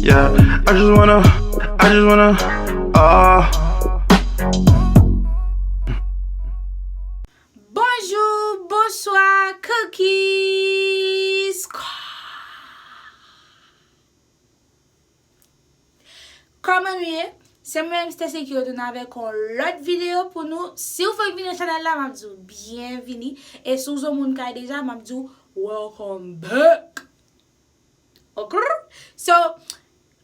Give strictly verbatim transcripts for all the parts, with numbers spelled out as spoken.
Yeah, I just wanna, I just wanna, ah. Bonjou, bonswa, cookies. Kòman nou ye? Se mwen menm, Stacy, ki retounen avèk yon lòt videyo pou nou. Si w fèk vini nan chanèl la, m ap di w byenvini. E si w se yon moun kay deja, m ap di w welcome back. Ok? So,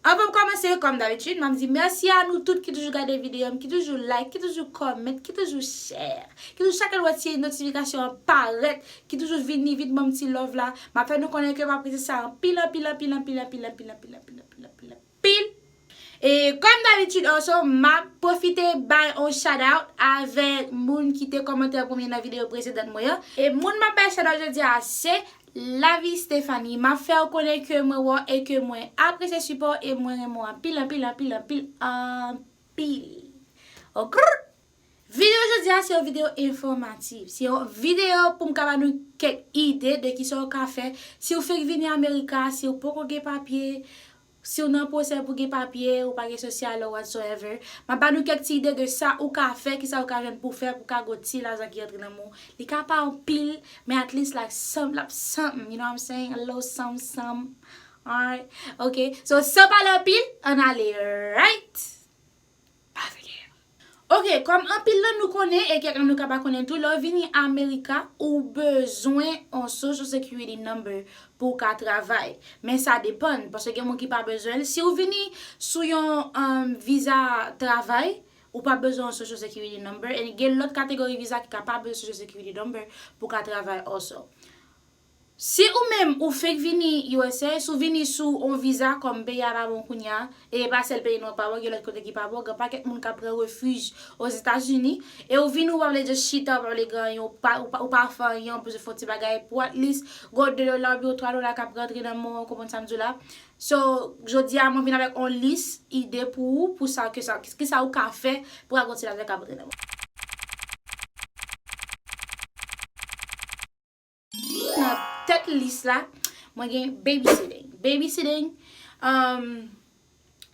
anvan m kòmanse, kòm dabitid, m ap di mèsi a nou tout ki toujou gade videyo m, ki toujou like, ki toujou comment, ki toujou share, ki toujou chak lè w wè ti notifikasyon an parèt, ki toujou vini vin ban m ti love la. M ap fè nou konnen ke m apresye sa anpil, anpil, anpil. E kòm dabitid, also, m ap pwofite bay on shout out avèk moun ki te kòmante an premye nan videyo presedan mwen an. E moun m ap bay shout out jodi a se Lavi Stephanie. M ap fè w konnen ke mwen wè w e ke mwen apresye sipò w e mwen renmen w anpil, anpil, anpil, anpil, anpil. Ok? Videyo jodi a se yon videyo enfòmatif. Se yon videyo pou m ka ba nou kèk ide de kisa w ka fè. Si w fèk vini Amerika, si w poko gen papye, si w nan pwosè pou gen papye, ou pa gen sosyal or whatsoever, m ap ba nou kèk ti ide de sa ou ka fè, kisa ou ka jwenn pou fè, pou ka gon ti lajan ki rantre nan men w. Li ka pa anpil, men at least like some, like something, you know what I'm saying? A little something, something. Alright? Ok? So, san pale anpil, ann ale right? Over there. Ok, kòm anpil nan nou konnen, e kèk nan nou ka pa konnen tou, lè w vini Amerika, ou bezwen on Social Security number pou w ka travay. Men sa depann, paske gen moun ki pa bezwen l. Si w vini sou yon, um, viza travay, ou pa bezwen yon Social Security number. E gen lòt kategori viza ki ka pa bezwen Social Security number pou w ka travay also. Si ou menm ou fenk vini U S A, si w vini sou on viza kòm peyi a pa bon kounye a, e e pa sèl peyi nou an pa bon, gen lòt kote ki pa bon, gen pakèt moun k ap pran refij Ozetazini, e ou vini ou pa vle just chita, ou pa vle gen anyen, ou pa, ou pa, ou pa fè anyen, ou bezwen fè on ti bagay pou at least gon de dola oubyen twa dola k ap rantre nan men w, ou konprann sa m di w la. So, jodi a, mwen vin avèk on lis ide pou ou, pou sa, ke sa, kisa ou ka fè pou ka gon ti lajan k ap rantre nan men w. Nan tèt lis la, mwen gen babysitting. Babysitting, um,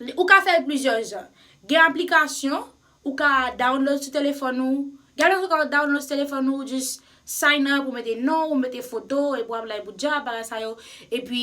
li, ou ka fè l plizyè jan. Gen aplikasyon, ou ka download sou telefòn ou. Gen aplikasyon ou ka download sou telefòn ou, just sign up, ou mete non, ou mete foto, epi w ap lay pou djòb, bagay sa yo. Epi,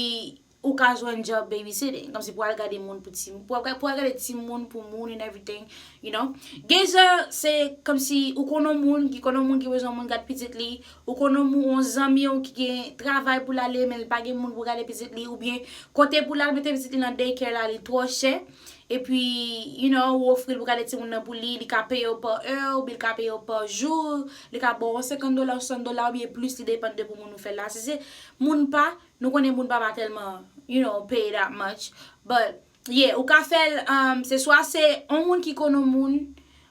ou ka jwenn djòb babysitting, kòmsi pou al gade moun pou ti, pou al, pou al gade timoun pou moun and everything, you know. Gen jan, se kòmsi ou konn on moun ki konn on moun ki bezwen moun gad pitit li, ou konn on moun, on zanmi w ki gen travay pou l ale, men l pa gen moun pou gade pitit li, oubyen kote pou l al mete pitit li nan daycare la, li twò chè. Epi, you know, ou ofri l pou gade timoun nan pou li, li ka peye w pa è, oubyen li ka peye w pa jou, li ka ba w senkant dola, swasant dola, oubyen plis, li depann de pou moun ou fè l la. Si se moun pa, nou konnen moun pa, pa tèlman, you know, pay that much. But, yeah, ou ka fè l, um, se swa se on moun ki konn on moun,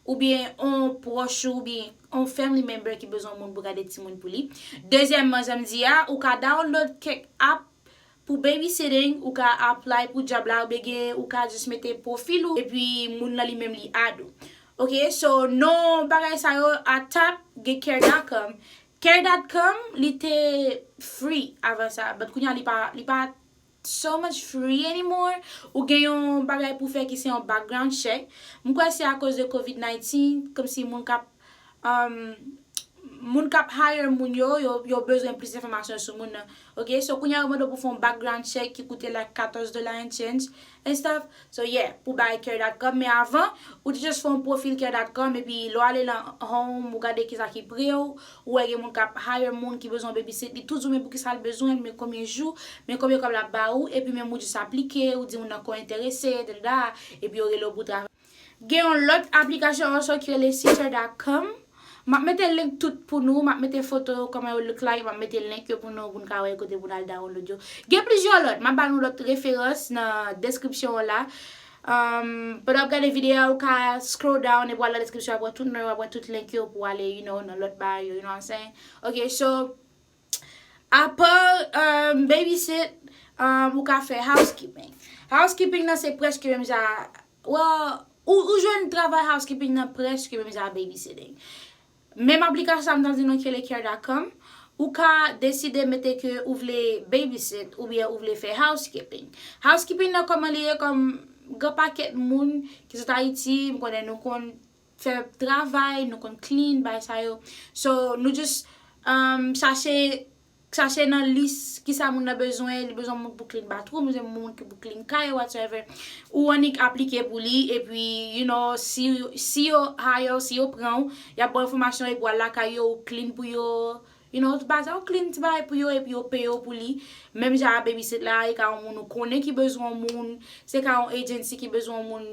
oubyen on pwòch ou, oubyen on family member ki bezwen on moun pou gade timoun pou li. Dezyèmman, jan m di a, ou ka download kèk app pou babysitting, ou ka apply pou djòb la, oubyen gen, ou ka just mete pwofil ou, epi moun nan li menm li add ou. Ok, so, non bagay sa yo, a top, gen care dot com. Care dot com, li te free avan sa, but kounye a li pa, li pa so much free anymore. Ou gen yon bagay pou fè ki se yon background check. M kwè se akoz de covid nineteen, kòmsi moun k ap, um, moun k ap hire moun yo, yo, yo bezwen plis enfòmasyon sou moun nan. Ok, so kounye a yo mande w pou fè yon background check ki koute like katòz dola and change and stuff. So, yeah, pou bay care dot com. Men avan, ou te just fè yon pwofil care dot com, epi lè w ale nan home, ou gade kisa ki pre w, ou wè gen moun k ap hire moun ki bezwen babysit, li tou di w men poukisa l bezwen l, men konbyen jou, men konbyen kòb l ap ba ou, epi menm ou just aplike, ou di moun nan ke w enterese, dadada, epi yo rele w pou travay. Gen yon lòt aplikasyon also ki rele sitter dot com. M ap mete link tout pou nou, m ap mete foto yo, kòman yo look like, m ap mete link yo pou nou, pou n ka wè kote pou n al download yo. Gen plizyè lòt, m ap ba nou lòt referans nan deskripsyon an la. Um, pandan w ap gade videyo a, ou ka scroll down epi w al nan deskripsyon, w ap wè tout non yo, w ap wè tout link yo pou w ale, you know, nan lòt bagay yo, you know what I'm saying? Ok, so, apa, um, babysit, um, ou ka fè housekeeping. Housekeeping nan se prèske menm jan, well, ou, ou jwenn travay housekeeping nan prèske menm jan a babysitting. Menm aplikasyon sa m t ap di nou ki rele care dot com, Ou ka deside mete ke ou vle babysit oubyen ou vle fè housekeeping. Housekeeping nan kòman li ye, kòm gen pakèt moun ki sot Ayiti, m konnen nou konn fè travay, nou konn clean, bagay sa yo. So, nou just um, chache chache nan lis kisa moun nan bezwen, li bezwen moun pou clean bathroom, li bezwen moun ki pou clean kay, whatsoever. Ou annik aplike pou li, epi, you know, si, si yo hire w, si yo pran w, y ap ba w enfòmasyon epi w al lakay yo, ou clean pou yo, you know, tout bagay sa, ou clean ti bagay pou yo, epi yo peye w pou li. Menm jan a babysit la, e ka yon moun ou konnen ki bezwen yon moun, se ka yon agency ki bezwen yon moun,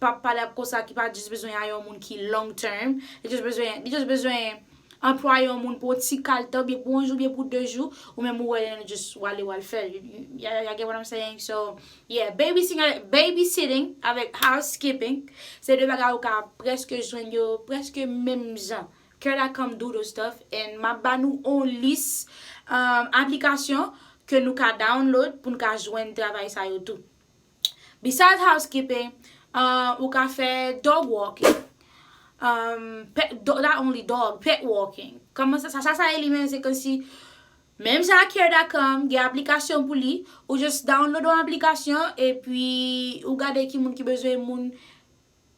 p ap pale ap konsa ki pa just bezwen hire yon moun ki long term. Li just bezwen, li just bezwen anplwaye yon moun pou yon ti kal tan, byen pou yon jou, byen pou de jou, ou menm ou wè li just wale wal fè l. You, you, you get what I'm saying? So, yeah, babysitting, babysitting avèk housekeeping, se de bagay ou ka prèske jwenn yo, prèske menm jan. Care dot com do those stuff, and m ap ba nou on lis um, aplikasyon ke nou ka download pou n ka jwenn travay sa yo tou. Besides housekeeping, uh, ou ka fè dog walking. Um, pet, do, not only dog, pet walking. Kòman sa, sa, sa, sa ye li menm, se kòmsi, menm jan ak care dot com, gen aplikasyon pou li, ou just download yon aplikasyon, epi ou gade ki moun ki bezwen moun,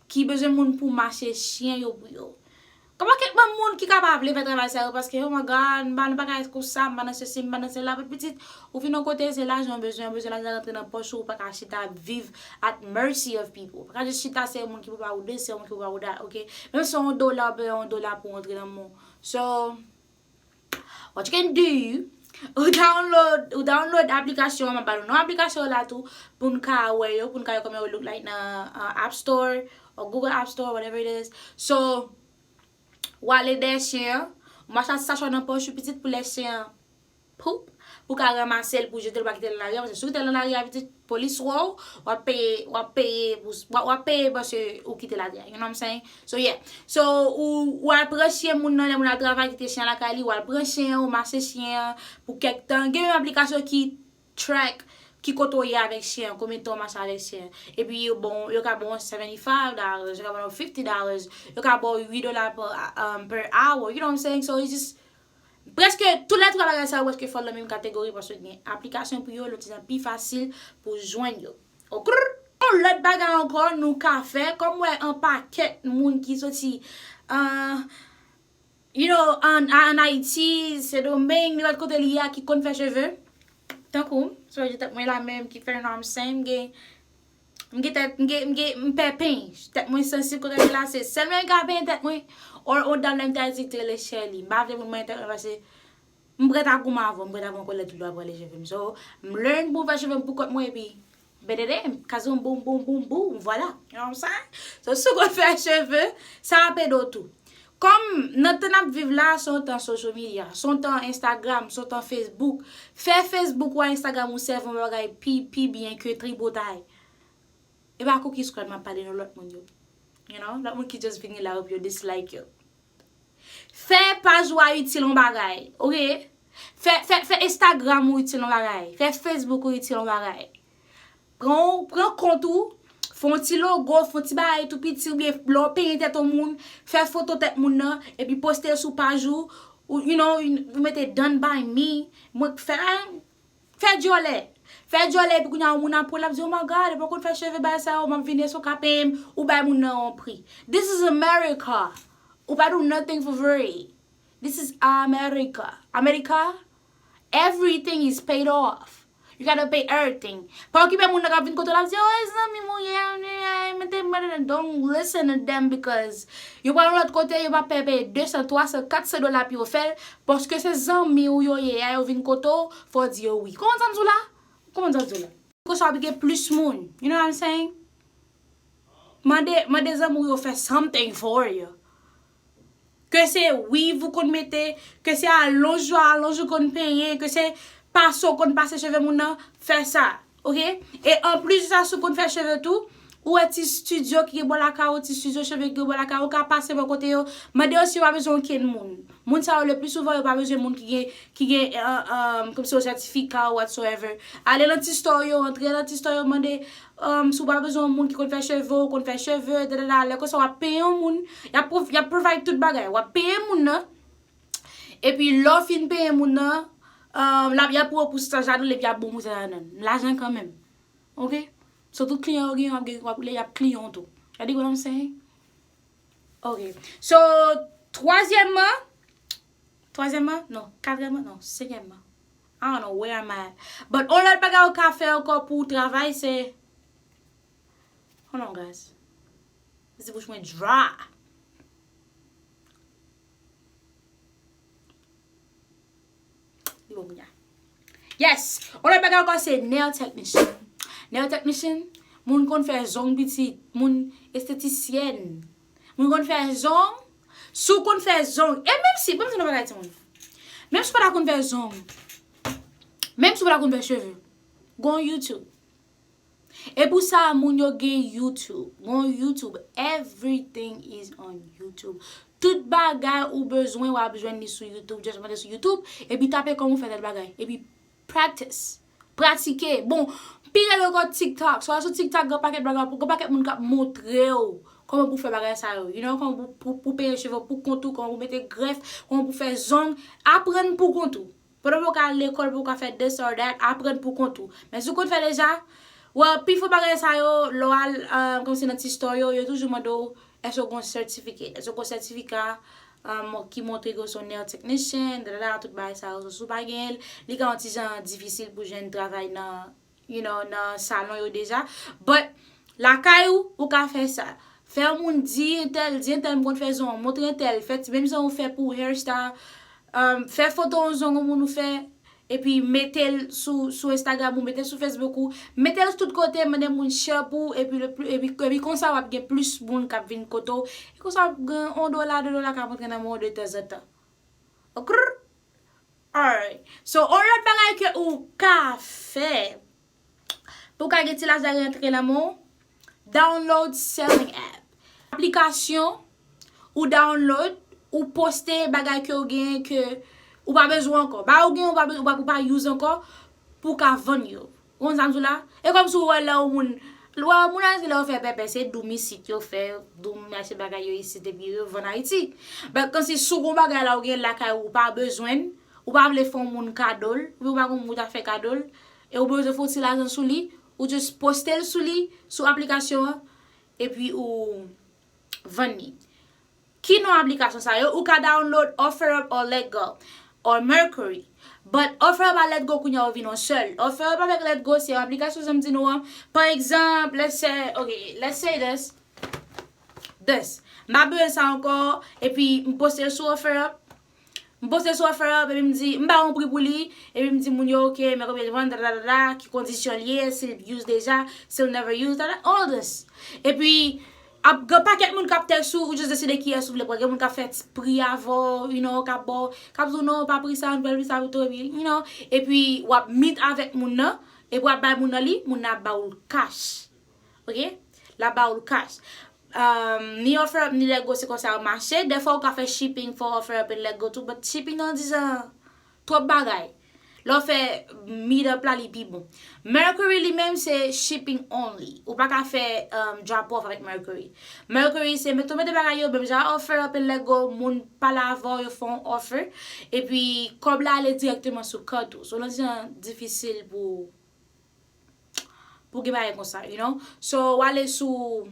ki bezwen moun pou mache chyen yo pou yo. Kòman kèk bann moun ki ka pa vle fè travay sa yo, paske, oh my God, m pa nan bagay konsa, m pa nan sesi, m pa nan sela, but pitit, ou vin yon kote, se lajan w bezwen, w bezwen lajan rantre nan pòch ou, ou pa ka chita ap viv at mercy of people. Ou pa ka just chita se yon moun ki pou ba ou this, se yon moun ki pou ba ou that, ok? Menm si se yon dola, w bezwen yon dola pou rantre nan men w. So, what you can do, ou download, ou download aplikasyon an, m ap ba nou non aplikasyon la tou, pou n ka wè yo, pou n ka wè kòman yo look like nan uh, App Store, or Google App Store, whatever it is. So, w ale dèyè chyen an, w mache ak sachè nan pòch ou pitit pou lè chyen an poop, pou ka ranmase l pou jete l, pa kite l nan lari a, paske si w kite l nan lari a, pitit, polis wè w, w ap peye, w ap peye pou, w ap, w ap peye paske ou kite l atè a, you know what I'm saying? So, yeah. So, ou, ou al pran chyen moun nan, lè moun al travay, kite chyen an lakay li, ou al pran chyen an, ou mache chyen an pou kèk tan. Gen menm aplikasyon ki track ki kote w ye avèk chyen an, konbyen tan w mache avèk chyen an. Epi yo bon, yo ka ba w seventy-five dollars, yo ka ba w fifty dollars, yo ka ba w uit dola per, um, per hour, you know what I'm saying? So it's just, prèske tout lè twa bagay sa yo prèske fòl nan menm kategori paske gen aplikasyon pou yo, lòt ti jan pi fasil pou jwenn yo. Ok? Yon lòt bagay ankò nou ka fè, kòm wè yon pakèt moun ki soti uh, you know, an, an Ayiti, Sendomeng, nenpòt kote li ye a ki konn fè cheve. Tankou, so je tèt mwen la menm ki fè nan m sen, m gen, m gen tèt, m gen, m gen, m pè penyen. Tèt mwen sansib kote li la, se sèl mwen ki ka penyen tèt mwen. Or, on dam nan m te di te rele Sherly. M pa vle moun mwen tèt mwen paske m prèt a goumen avè w, m prèt a pran kòlèt tou dwa pran le cheve m. So, m learn pou m fè cheve m pou kont mwen epi bedede, kazon boum boum boum boum, vwala. You know what I'm saying? So, si w konn fè cheve, sa ap ede w tou. Kòm nan tan n ap viv la, se yon tan social media, se yon tan Instagram, se yon tan Facebook. Fè Facebook ou Instagram ou sèvi yon bagay pi, pi byen ke tripotay. E pa cookie squad m ap pale non, lòt moun yo. You know? Lòt moun ki just vini la epi yo dislike yo. Fè paj ou a itil yon bagay, ok? Fè, fè, fè Instagram ou itil yon bagay. Fè Facebook ou itil yon bagay. Pran, pran kont ou, fè yon ti logo, fè yon ti bagay tou piti, oubyen lè w penyen tèt yon moun, fè foto tèt moun nan, epi poste l sou paj ou, ou, you know, ou mete done by me, mwen k fè, fè djòlè. Fè djòlè, epi kounye a yon moun ap pran, l ap di, oh my God, epi w konn fè cheve bagay sa yo, m ap vini, èske w ka peye m? Ou bay moun nan yon pri. This is America. Ou pa do nothing for free. This is America. America, everything is paid off. You gotta pay everything. Pa okipe moun nan k ap vin kote w, l ap di, oh, e zanmi m ou ye, mete mwen nan, don't listen to them because yo pral yon lòt kote, yo pa peye de san, twa san, kat san dola pou yo fè l, paske se zanmi w yo ye, a yo vin kote w, fò w di yo wi. Konprann sa m di w la? Konprann sa m di w la? Konsa w ap gen plis moun. You know what I'm saying? Mande, mande zanmi w yo fè something for you. Ke se wiv ou konn mete, ke se alonj ou alonj ou konn penyen, ke se pase ou konn pase cheve moun nan, fè sa. Ok? E anplis de sa, si w konn fè cheve tou, ou wè ti studio ki gen bò lakay ou, ti studio cheve ki gen bò lakay ou, ou ka pase bò kote yo. Mande yo si yo pa bezwen okenn moun. Moun sa yo, le pli souvan, yo pa bezwen moun ki gen, ki gen, uh, um, kòmsi yon sètifika ou whatsoever. Ale nan ti store yo, antre nan ti store yo, mande, um, si w pa bezwen yon moun ki konn fè cheve, ou konn fè cheve, dadada. Lè konsa, w ap peye yon moun, y ap prov-, y ap provide tout bagay. W ap peye moun nan, Epi lè w fin peye moun nan, um, l ap, y ap pran pousantaj ladan l epi y ap ba w pousantaj ladan l. Lajan kanmenm. Ok? So tout kliyan yo gen, w ap gen, w ap, y ap kliyan w tou. Y'all dig what I'm saying? Ok. So, twazyèmman, twazyèmman? Non, katriyèmman? Non, senkyèmman. I don't know where I'm at. But on lòt bagay ou ka fè ankò pou travay, se, hold on, guys. Mesi bouch mwen dry. Li bon kounye a. Yes! On lòt bagay ankò se nail technician. Nail technician, moun konn fè zong pitit, moun estetisyèn. Moun konn fè zong, si w konn fè zong, e menm si, ban m di nou bagay timoun. Menm si w pa ta konn fè zong, menm si w pa ta konn fè cheve, go on YouTube. E pou sa, moun yo gen YouTube. Gon YouTube. Everything is on YouTube. Tout bagay ou bezwen, w ap jwenn li sou YouTube. Just mande sou YouTube, epi tape kòman w fè tèl bagay. Epi practice. Pratike. Bon, pi rèd ankò TikTok. So, sou TikTok, gen pakèt bagay, gen pakèt moun k ap montre w kòman pou fè bagay sa yo. You know, kòman pou, pou, pou peye cheve pou kont ou, kòman pou mete grèf, kòman pou fè zong. Aprann pou kont ou. Pandan w pa ka al lekòl, w pa ka fè this or that, aprann pou kont ou. Men si w konn fè deja, well, pifò bagay sa yo, lè w al, um, kòmsi nan ti store yo, yo toujou mande w, èske w gen yon certificate? Èske w gen yon sètifika, um, ki montre ke w se yon nail technician, dadada, tout bagay sa yo. So, si w pa genyen l, li ka yon ti jan difisil pou jwenn travay nan you know, nan salon yo deja. But, lakay ou, ou ka fè sa. Fè yon moun di entèl, di entèl m konn fè zong, montre entèl, fè ti, menm jan ou fè pou hairstyle, um, fè foto yon zong yon moun ou fè, epi mete l sou, sou Instagram ou, mete l sou Facebook ou, mete l tout kote, mande moun share pou ou, epi, le pli, epi, epi konsa w ap gen plis moun k ap vin kote w, e konsa w ap gen yon dola, de dola k ap rantre nan men w de tanzantan. Okrr. Alright. So, yon lòt bagay ke ou ka fè pou w ka gen ti lajan rantre nan men w, download selling app. Aplikasyon ou download, ou poste bagay ke w genyen ke ou pa bezwen ankò. Bagay ou genyen ou pa, ou pa, ou pa use ankò pou w ka vann yo. Ou konn sa m di w la? E kòmsi w wè lè yon moun, lè yon moun Ayiti lè yo fè pèpè, se doum isit yo fè, doum achte bagay yo isit epi yo vann Ayiti. But kòmsi si w gon bagay la ou gen lakay ou, ou pa bezwen l, ou pa vle fè yon moun kado l, oubyen ou pa gon moun ou ta fè kado l, e ou bezwen fè yon ti lajan sou li, ou just poste l sou li, sou aplikasyon an, epi ou vann li. Ki non aplikasyon sa yo? Ou ka download OfferUp or Letgo or Mercury. But OfferUp ak Letgo kounye a yo vin yon sèl. OfferUp avèk Letgo se yon aplikasyon jan m di nou an. Pa egzanp, let's say, ok, let's say this. This. M pa bezwen sa ankò, epi m poste l sou OfferUp. M poste l sou OfferUp, epi m di, m ba yon pri pou li, epi m di moun yo, ok, men konbyen l vann, da, da, da, da, ki kondisyon l ye, si l use deja, si l never use, da, da, all this. Epi, ap gen pakèt moun k ap tèks ou, ou just deside kiyès ou vle pran. Gen moun k ap fè ti pri avè w, you know, k ap ba w, k ap di w non, pa pri sa, nou pral pri sa pito, epi, you know, epi w ap meet avèk moun nan, epi w ap bay moun nan li, moun nan ap ba w l cash. Ok? L ap ba w l cash. Um, ni OfferUp, ni Letgo, se konsa yo mache. Dèfwa ou ka fè shipping for OfferUp and Letgo tou, but shipping nan di jan twòp bagay. Lè w fè meet up la, li pi bon. Mercury li menm se shipping only. Ou pa ka fè, um, drop off avèk Mercury. Mercury se mete, mete bagay yo, menm jan OfferUp and Letgo, moun pale avè w, yo fè yon offer. Epi, kòb la ale dirèkteman sou kart ou. So, nan di jan difisil pou, pou gen bagay konsa, you know? So, w ale sou,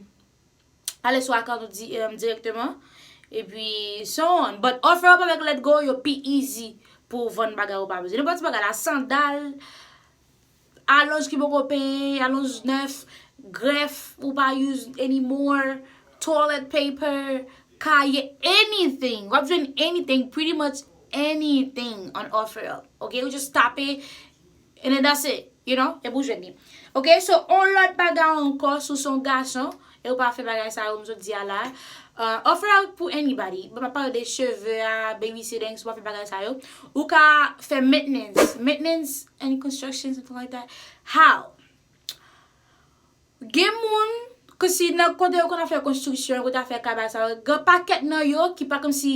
ale sou account ou di, um, dirèkteman. Epi, so on. But OfferUp avèk Letgo, yo pi easy pou vann bagay ou pa bezwen. Nenpòt ti bagay la, sandal, alonj ki poko penyen, alonj nèf, grèf ou pa use anymore, toilet paper, kaye, anything. W ap jwenn anything, pretty much anything on OfferUp. Ok? Ou just tape, and then that's it. You know, epi w jwenn li. Ok, so, on lòt bagay ankò, si w se yon gason, e ou pa fè bagay sa yo, m sot di a la. Uh, OfferUp pou anybody. Bon, m ap pale de cheve a, babysitting, si w pa fè bagay sa yo. Ou ka fè maintenance. Maintenance and construction, something like that. How? Gen moun, ke si nan kote yo konn ap fè konstriksyon, yo konn ap fè kay bagay sa yo, gen pakèt nan yo ki pa kòmsi,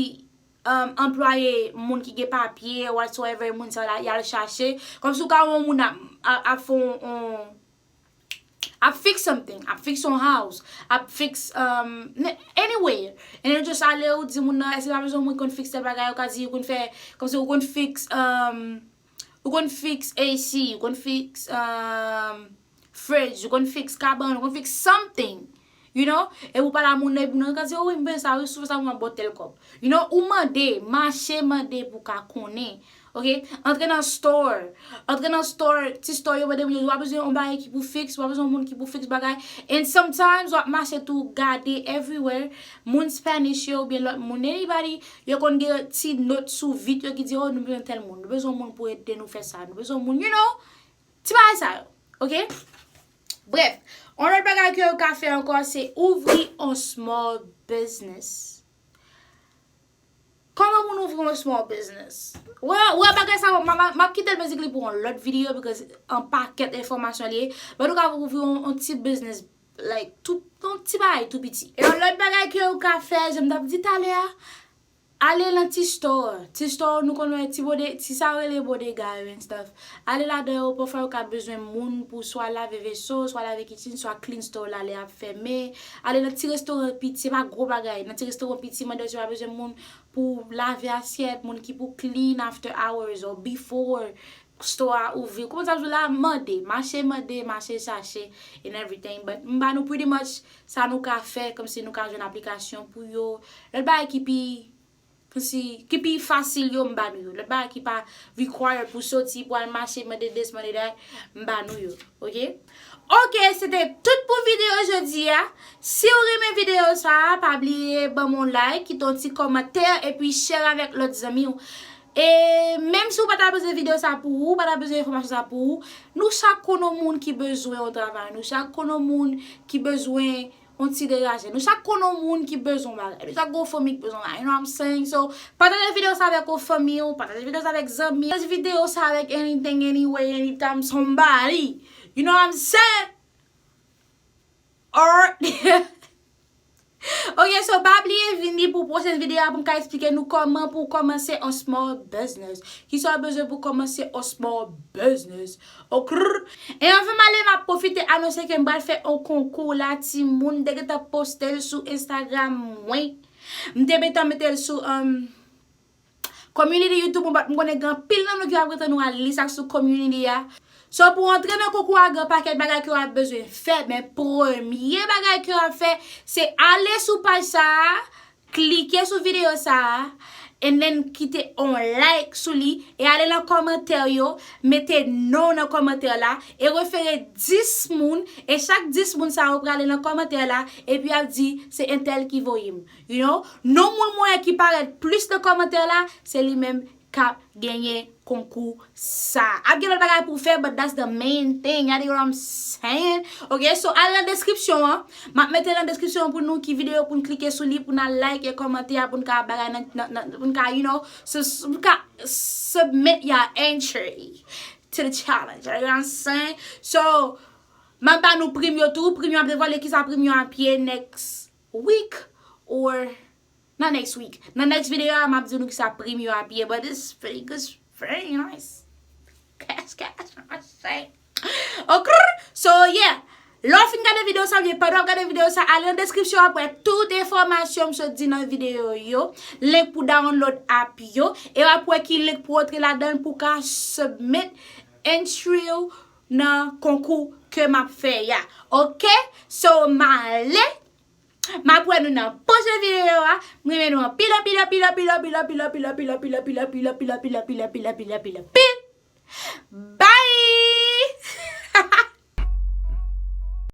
um, anplwaye moun ki gen papye, whatsoever, moun sa la, y al chache. Kòmsi w ka wè yon moun ap, ap, ap fè yon, yon, ap fix something, ap fix yon house, ap fix um, ne- anywhere. And then just ale ou di moun nan, èske pa bezwen moun konn fix tel bagay, ou ka di ou konn fè, kòmsi ou konn fix um, ou konn fix A C, ou konn fix um, fridge, ou konn fix kabann, ou konn fix something. You know? E ou pale a moun nan, epi moun nan ka di, oh wi, m bezwen sa, wi, si w fè sa pou mwen, m ap ba w tel kòb. You know, ou mande, mache mande pou ka konnen. Ok? Antre nan store. Antre nan store, ti store yo mande moun yo, w ap bezwen yon bagay ki pou fix, w ap bezwen yon moun ki pou fix bagay. And sometimes, w ap mache tou gade everywhere. Moun Spanish yo, oubyen lòt moun, anybody, yo konn gen ti not sou vit yo ki di, oh, nou bezwen tel moun. Nou bezwen yon moun pou ede nou fè sa. Nou bezwen yon moun, you know, ti bagay sa yo. Ok? Bref, yon lòt bagay ke yo ka fè ankò, se ouvri yon small business. Kòman moun ouvri yon small business? Wè, wè bagay sa, m ap kite l basically pou yon lòt videyo, because an pakèt enfòmasyon li ye. But ou ka ouvri yon, yon ti business, like, tou, yon ti bagay tou piti. E yon lòt bagay ke ou ka fè, jan m t ap di talè a, ale nan ti store. Ti store, nou konn wè ti bode, ti sa yo rele bodega yo and stuff. Ale ladan yo, pafwa yo ka bezwen moun pou swa lave veso, swa lave kitchen, swa clean store la lè ap fèmen. Ale nan ti restoran piti, se pa gwo bagay. Nan ti restoran piti, mande yo si yo pa bezwen moun pou lave asyèt, moun ki pou clean after hours or before store a ouvri. Kòman sa di la, mande, mache mande, mache chache and everything. But m ba nou pretty much sa nou ka fè, kòmsi nou ka jwenn aplikasyon pou yo. Lòt bagay ki pi, kòmsi, ki pi fasil yo, m ba nou yo. Lòt bagay ki pa require pou soti, pou al mache, mande this, mande that, m ba nou yo. Ok? Ok, se te tout pou videyo jodi a. Si w renmen videyo sa a, pa bliye ban m yon like, kite yon ti kòmantè, epi share avèk lòt zanmi w. E menm si w pa ta bezwen videyo sa pou ou, ou pa ta bezwen enfòmasyon sa pou ou, nou chak konn yon moun ki bezwen yon travay, nou chak konn yon moun ki bezwen yon ti deraje, nou chak konn yon moun ki bezwen yon bagay, nou chak gon fanmi ki bezwen yon bagay, you know what I'm saying? So, pataje videyo sa avèk yon fanmi w, pataje videyo sa avèk zanmi, pataje videyo sa avèk anything, anywhere, anytime, somebody, you know what I'm saying? Or, ok, so pa bliye vini pou pwochèn videyo a pou m ka eksplike nou kòman pou w kòmanse yon small business. Kisa w bezwen pou kòmanse yon small business. Ok. E anvan m ale, m ap pwofite anonse ke m pral fè yon konkou la, timoun. M te gentan poste l sou Instagram mwen. M te gentan mete l sou um, community YouTube mwen, but m konnen gen anpil nan nou ki ap rete nou al li sa k sou community a. So pou antre nan konkou a, gen pakèt bagay ke w ap bezwen fè, men premye bagay ke w ap fè, se ale sou paj sa a, klike sou videyo sa a, and then kite yon like sou li, e ale nan kòmantè yo, mete non w nan kòmantè la, e refere dis moun, e chak dis moun sa yo prale nan kòmantè la, epi y ap di, se entèl ki voye m. You know? Non moun mwen ki parèt plis nan kòmantè la, se li menm k ap genyen konkou sa. Ap gen lòt bagay pou fè, but that's the main thing. Y'all dig what I'm saying? Ok, so al nan deskripsyon an. M ap mete nan deskripsyon an pou nou ki videyo pou n klike sou li, pou n al like e kòmante a, pou n ka bagay nan, nan, nan pou n ka, you know, so, so, pou n ka submit your entry to the challenge. Y'all dig what I'm saying? So, m ap ba nou prim yo tou. Prim yo ap devwale kisa prim yo ap ye next week or not next week. Nan next video a, m ap di nou kisa prim yo ap ye, but it's pretty good, it's very nice. Cash, cash, I say. Ok, so yeah. Lè w fin gade videyo sa, oubyen pandan w ap gade videyo sa, ale nan deskripsyon, ap wè tout enfòmasyon m sot di nan videyo yo, link pou download app yo, e w ap wè ki link pou antre ladan l pou w ka submit entry w nan konkou ke m ap fè a. Ok? So, m ale. M ap wè nou nan pwochen videyo a. M renmen nou anpil, anpil, anpil, anpil, anpil, anpil, anpil, anpil, anpil, anpil, anpil, anpil, anpil, anpil, anpil, anpil, anpil, anpil, anpil. Bye!